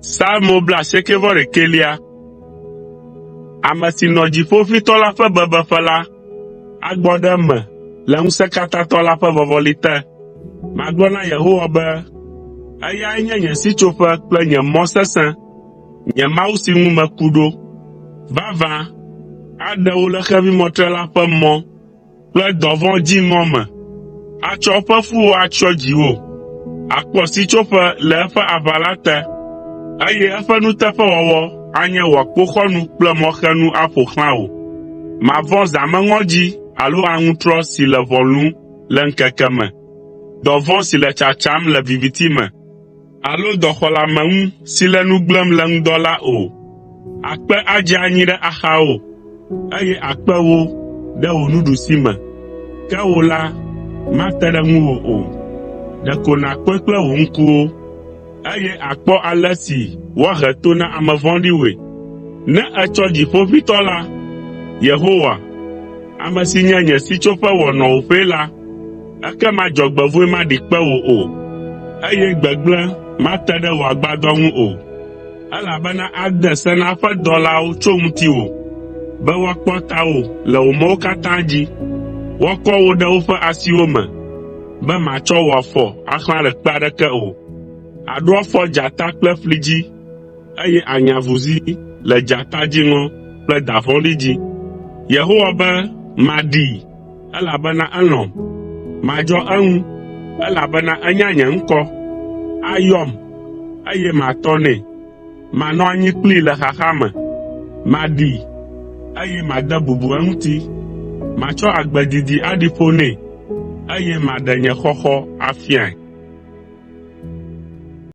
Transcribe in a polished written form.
Psalmo blaasiekɛ-vɔ-ɖekɛlia. Ame si nɔ Dziƒoʋĩtɔ la ƒe bebeƒe la agbɔ ɖe eme le Ŋusẽkatãtɔ la ƒe vɔvɔli te. Magblɔ na Yehowa be, “Eyae nye nye sitsoƒe kple nye mɔ sesẽ, nye Mawu si ŋu meku ɖo. Vavã, aɖe wò le xevimɔtrela ƒe mɔ kple dɔvɔ̃ dziŋɔ me. Atsɔ eƒe fuwo atsyɔ dziwò, àkpɔ sitsoƒe le eƒe aʋala te, eye eƒe nuteƒewɔwɔ anye wò akpoxɔnu kple mɔxenu aƒo xlã wò. Màvɔ̃ zãmeŋɔdzi alo aŋutrɔ si le ʋɔ lũm le ŋkeke me, dɔvɔ̃ si le tsatsam le viviti me alo dɔxɔleameŋu si le nu gblẽm le ŋdɔ la o. Akpe adze anyi ɖe axawò, eye akpe wò ɖe wò nuɖusime, ke wò la, mate ɖe ŋuwò o. Ɖeko nàkpɔe kple wò ŋkuwo, eye àkpɔ ale si woahe to na ame vɔ̃ɖiwoe. Ne ètsɔ Dziƒoʋĩtɔ la, Yehowa, ame si nye nye sitsoƒe wɔ nɔwòƒee la, ekema dzɔgbevɔ̃e maɖi kpe wò o, eye gbegblẽ mate ɖe wò agbadɔ ŋu o. Elabena ade se na eƒe dɔlawo tso ŋutiwò, be woakpɔ tawò le wò mɔwo katã dzi. Woakɔ wò ɖe woƒe asiwo me, be màtsɔ wò afɔ axlã ɖe kpe aɖeke o. Àɖo afɔ dzata kple ƒli dzi, eye ànya avuzi le dzata dziŋɔ kple da vɔ̃ɖi dzi. Yehowa be, “Maɖee, elabena elɔ̃m. Madzɔ eŋu, elabena enya nye ŋkɔ. Ayɔm, eye matɔ nɛ. Manɔ anyi kplii le xaxa me. Maɖee, eye made bubu eŋuti. Matsɔ agbe didi aɖi ƒo nɛ, eye maɖe nye xɔxɔ afiae.”